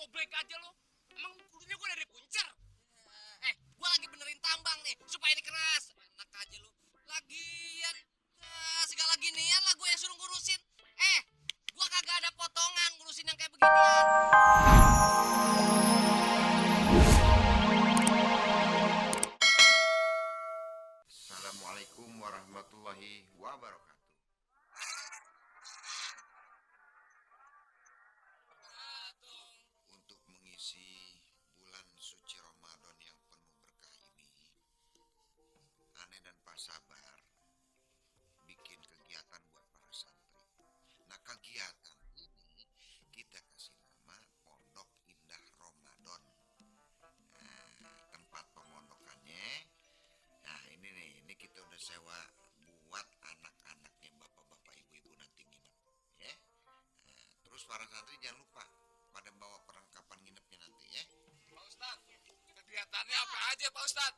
goblek aja lo. Emang kudunya gue dari puncer. Gue lagi benerin tambang nih supaya ini keras. Enak aja lu. Lagian segala ginian lah gue yang suruh ngurusin. Gue kagak ada potongan ngurusin yang kayak beginian. Assalamualaikum warahmatullahi wabarakatuh. Untuk mengisi bulan suci Ramadan yang penuh berkah ini, Ane dan Pak Sabar bikin kegiatan buat para santri. Nah, kegiatan ini kita kasih nama Pondok Indah Ramadan. Tempat pemondokannya. Nah, ini nih, ini kita udah sewa buat anak-anaknya, bapak-bapak, ibu-ibu nanti nginep, ya. Terus para santri jangan lupa pada bawa perlengkapan nginepnya nanti, ya. Pak Ustad, kegiatannya apa aja Pak Ustad?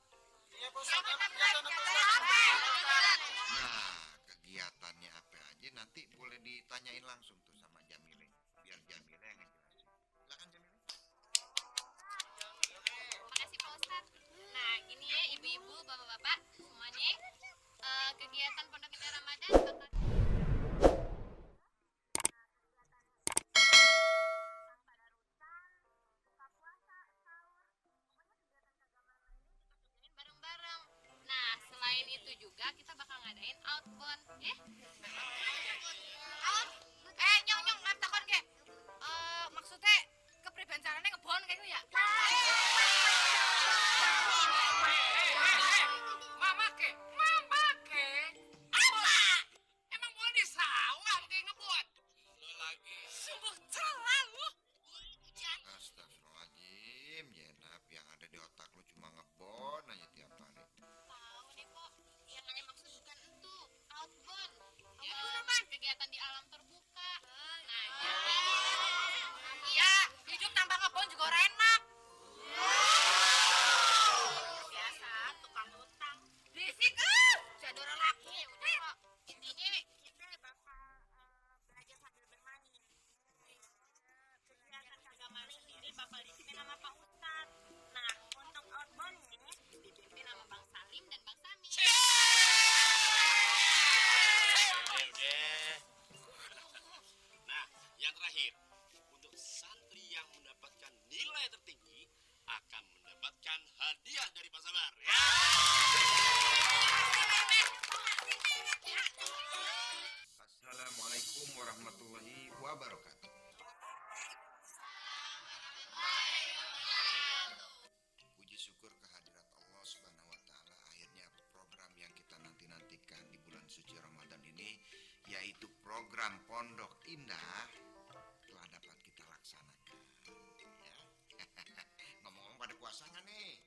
Iya Pak Ustad, Nah, kegiatannya apa aja nanti boleh ditanyain langsung tuh sama Jamile, biar Jamile yang ngejelasin. Silakan Jamile. Makasih Pak Ustadz. Nah, gini ya ibu-ibu, bapak-bapak, semuanya kegiatan Pondok Indah Ramadan bakal bareng-bareng. Nah, selain itu juga kita bakal ngadain outbound, ya? Nyong nyong nggak takon ke? Maksudnya kepribadian caranya ngebon kayak gitu ya? Mama ke? Apa? Emang mau di sawah kayak ngebuat? Lo lagi sungguh terlalu. Astagfirullahaladzim, Jenab, yang ada di otak lu cuma ngebon aja tiap hari. tahu nih kok. Yang saya maksud bukan itu, outbound. Kegiatan di alam terbuka. Nah, jadi Iya, hidup tanpa ngebon juga orang enak. biasa tukang utang. Berisik, jadi orang laki. Udah kok. Intinya Kita bakal belajar sambil bermain. Kegiatan keagamaan sendiri bakal dipimpin sama Pak Ustadz. Nah, untuk outbound ini dipimpin sama Bang Salim dan Bang Sami. Nah, yang terakhir, untuk santri yang mendapatkan nilai tertinggi akan mendapatkan hadiah dari Pak Sabar. Ya. Assalamualaikum warahmatullahi wabarakatuh. Puji syukur kehadirat Allah Subhanahu wa taala, akhirnya program yang kita nanti-nantikan di bulan suci Ramadan ini, yaitu program Pondok Indah, telah dapat kita laksanakan. Ya. Ngomong-ngomong, pada puasa nggak nih?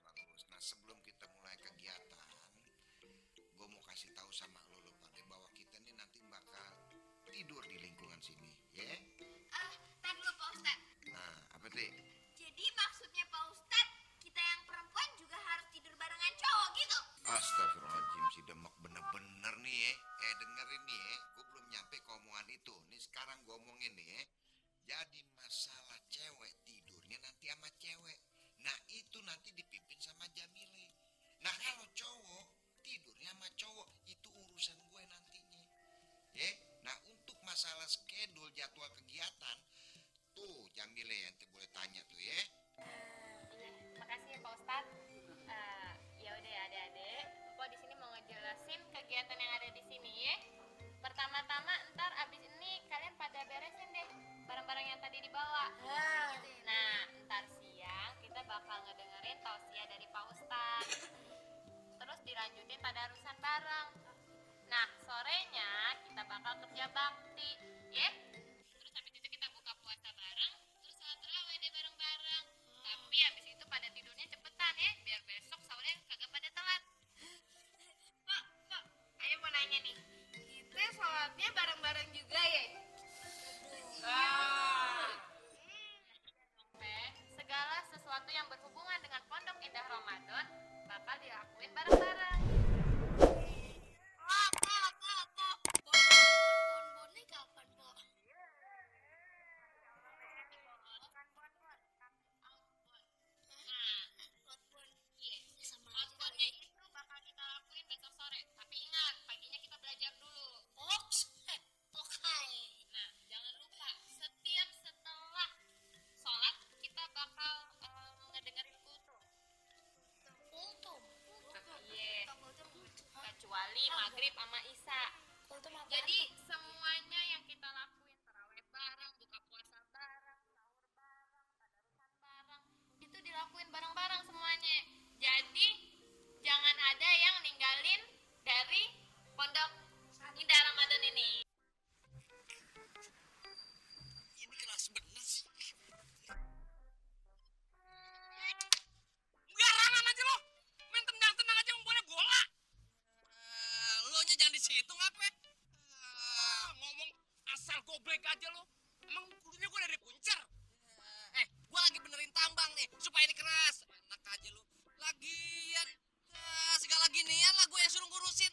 Bagus. Nah, sebelum kita mulai kegiatan, gue mau kasih tahu sama lo pada bahwa kita nih nanti bakal tidur di lingkungan sini, ya? Tadi dulu Pak Ustadz. Nah, apa sih? Jadi maksudnya Pak Ustadz, kita yang perempuan juga harus tidur barengan cowok gitu. Astagfirullahaladzim, si Demek bener-bener nih ya. Dengerin nih ya, gue belum nyampe ke omongan itu. Nih sekarang gue omongin nih ya. Jadi masalah cewek tidurnya nanti sama cewek. Nah itu nanti dipimpin sama Jamile. Nah kalau cowok tidurnya sama cowok, itu urusan gue nantinya. Ya, nah untuk masalah schedule jadwal kegiatan, tuh Jamile nanti boleh tanya tuh ya. Makasih ya Pak Ustadz. Ya udah ya adik-adik, Mpok di sini mau ngejelasin kegiatan yang ada di sini ya. Pertama-tama ntar abis ini kalian pada beresin deh barang-barang yang tadi dibawa. Nah, ntar siang kita bakal ngedengerin tausiah dari Pak Ustadz. Terus dilanjutin tadarusan bareng. Nah, sorenya kita bakal kerja bakti, ya. Terus habis itu kita buka puasa bareng, terus sholat tarawih deh bareng-bareng. Tapi habis itu pada tidurnya cepetan ya, biar besok sahurnya kagak pada telat. Pak, ayo mau nanya nih. Kita sholatnya bareng-bareng juga ya? Segala sesuatu yang berhubungan dengan Pondok Indah Ramadan bakal dilakuin bareng-bareng. Bon, ini maghrib sama isya. Jadi semuanya yang kita lakuin, taraweh bareng, buka puasa bareng, sahur bareng, tadarusan bareng, itu dilakuin bareng-bareng semuanya. Jadi jangan ada yang ninggalin dari pondok Indah Ramadan ini. Ini keras bener sih. Garangan aja lo. Main tendang-tendang aja umpannya bola. Lo nya jangan di situ ngapa? Ngomong asal goblek aja lo. Emang kudunya gue dari puncer. Gue lagi benerin tambang nih supaya ini keras. Enak aja lo. Lagian segala ginian lah gue yang suruh ngurusin.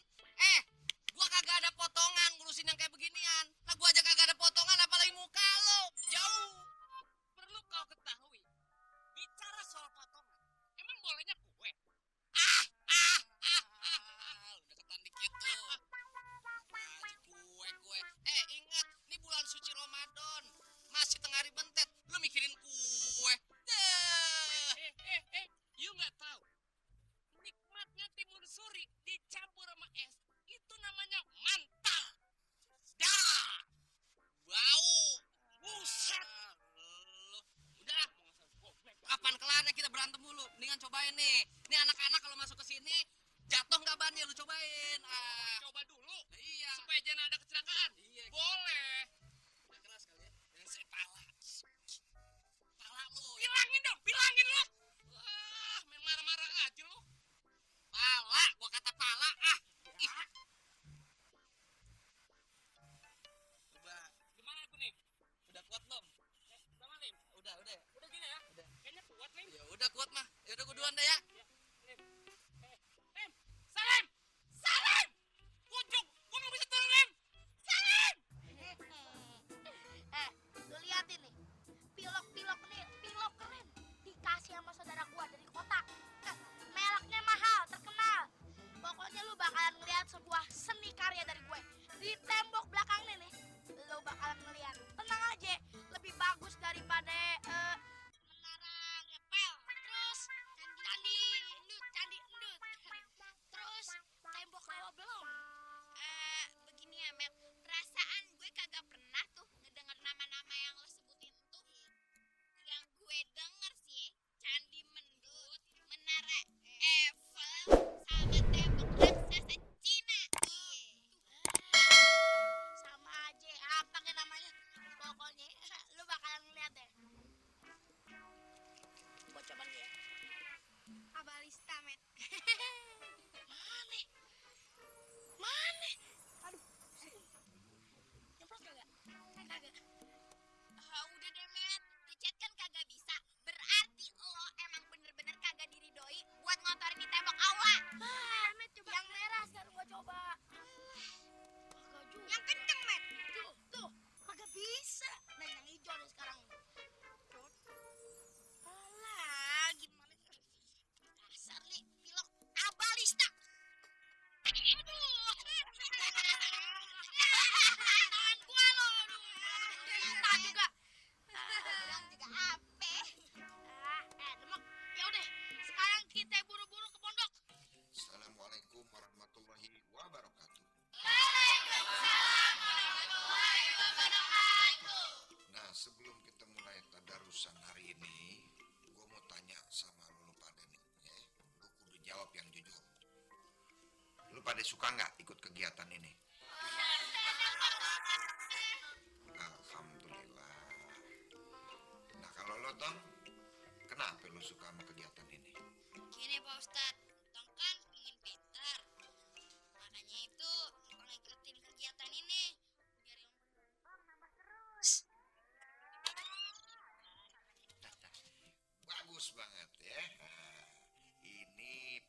Gue kagak ada potongan ngurusin yang kayak beginian. Lah gue aja kagak ada potongan apalagi muka lo. Jauh. Perlu kau ketahui. Bicara soal potongan. Emang bolehnya kue? Udah ketan dikit tuh. Kue. Ingat, ini bulan suci Ramadan. Masih tengah hari bentet. Lu mikirin kue. You nggak tahu. Nikmatnya timun suri dicampur sama es. Itu namanya mantap. Dah. Bau. Buset. Udah. Kapan kelarnya kita berantem mulu? Mendingan cobain nih. Ini anak-anak kalau masuk ke sini jatuh nggak bannya lu cobain. Coba dulu. Iya. Supaya jangan ada kecelakaan. Iya. Boleh. Udah keras kali ya. Yang saya pala. Pala lu. Bilangin dong, bilangin lu. Wah, main marah-marah aja lu. Pala, gua kata pala. Ih. Coba. Gimana tuh nih? Udah kuat belum? Udah Lim? Udah. Udah gini ya? Udah. Kayaknya kuat Lim. Ya udah kuat mah. Ya udah gua duluan deh ya. Lim. Lim. Salim. Pucuk. Gua nggak bisa turun Lim. Salim. Lu liatin nih. Pilok nih, pilok keren. Dikasih sama saudara gua dari kota. Mereknya mahal, terkenal. Pokoknya lu bakalan ngeliat sebuah seni karya dari gue. Di tembok belakang nih, lu bakalan ngeliat. Tenang aja, lebih bagus daripada menara ngepel. Terus candi endut. Terus tembok rawa belum. Begini ya, Mel. Perasaan gue kagak pernah tuh ngedenger nama-nama yang lo sebutin tuh. Yang gue denger sih, candi mendut, menara Eiffel, sama tembok raksasa Cina. Sama aja, apa ke namanya? Pokoknya lu bakalan ngeliat deh. Gua coba nih ya. Abalista, met. Mana? Aduh. Nyemprot kagak? Kagak. Udah deh, met. Dicet kan kagak bisa. Berarti lo emang bener-bener kagak diridoi buat ngotorin di tembok aula. Met, coba. Yang merah sekarang gua coba. Yang kenceng, met. Tuh. Kagak bisa. Nah, yang hijau nih sekarang. Alah, gimana? Dasar nih, pilok abalista. Aduh. Tangan gua lo. Cerita juga. Bilang juga ape. Demek. Ya udah, sekarang kita buru-buru ke pondok. Assalamualaikum warahmatullahi wabarakatuh. Waalaikumsalam warahmatullahi wabarakatuh. Nah, sebelum kita mulai tadarusan hari ini, gue mau tanya sama lu pada nih, ya. Lu kudu jawab yang jujur. Lu pada suka nggak ikut kegiatan ini? Alhamdulillah. Nah, kalau lo Tong, kenapa lu suka sama kegiatan ini? Gini Pak Ustadz, Tong kan ingin pintar. Makanya itu Tong ngikutin kegiatan ini. Biar ilmu Tong nambah terus. Bagus banget ya. Nah, ini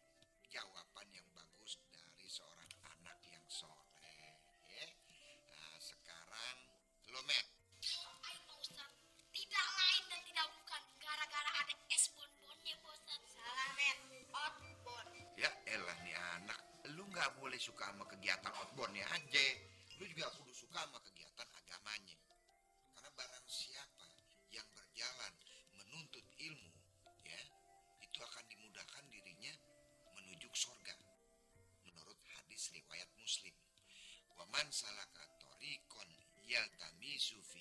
jawaban yang bagus dari seorang anak yang soleh. Ya. Nah, sekarang lo Met. Ayo Pak Ustadz, tidak lain dan tidak bukan gara-gara ada es bonbonnya Pak Ustadz. Salah Met, outbound. Ya elah nih anak, lu nggak boleh suka sama kegiatan outboundnya aja. Lu juga kudu suka sama kegiatan agamanya. Karena barang siapa yang berjalan menuntut ilmu, ya, itu akan dimudahkan dirinya menuju surga. Menurut hadis riwayat Sufi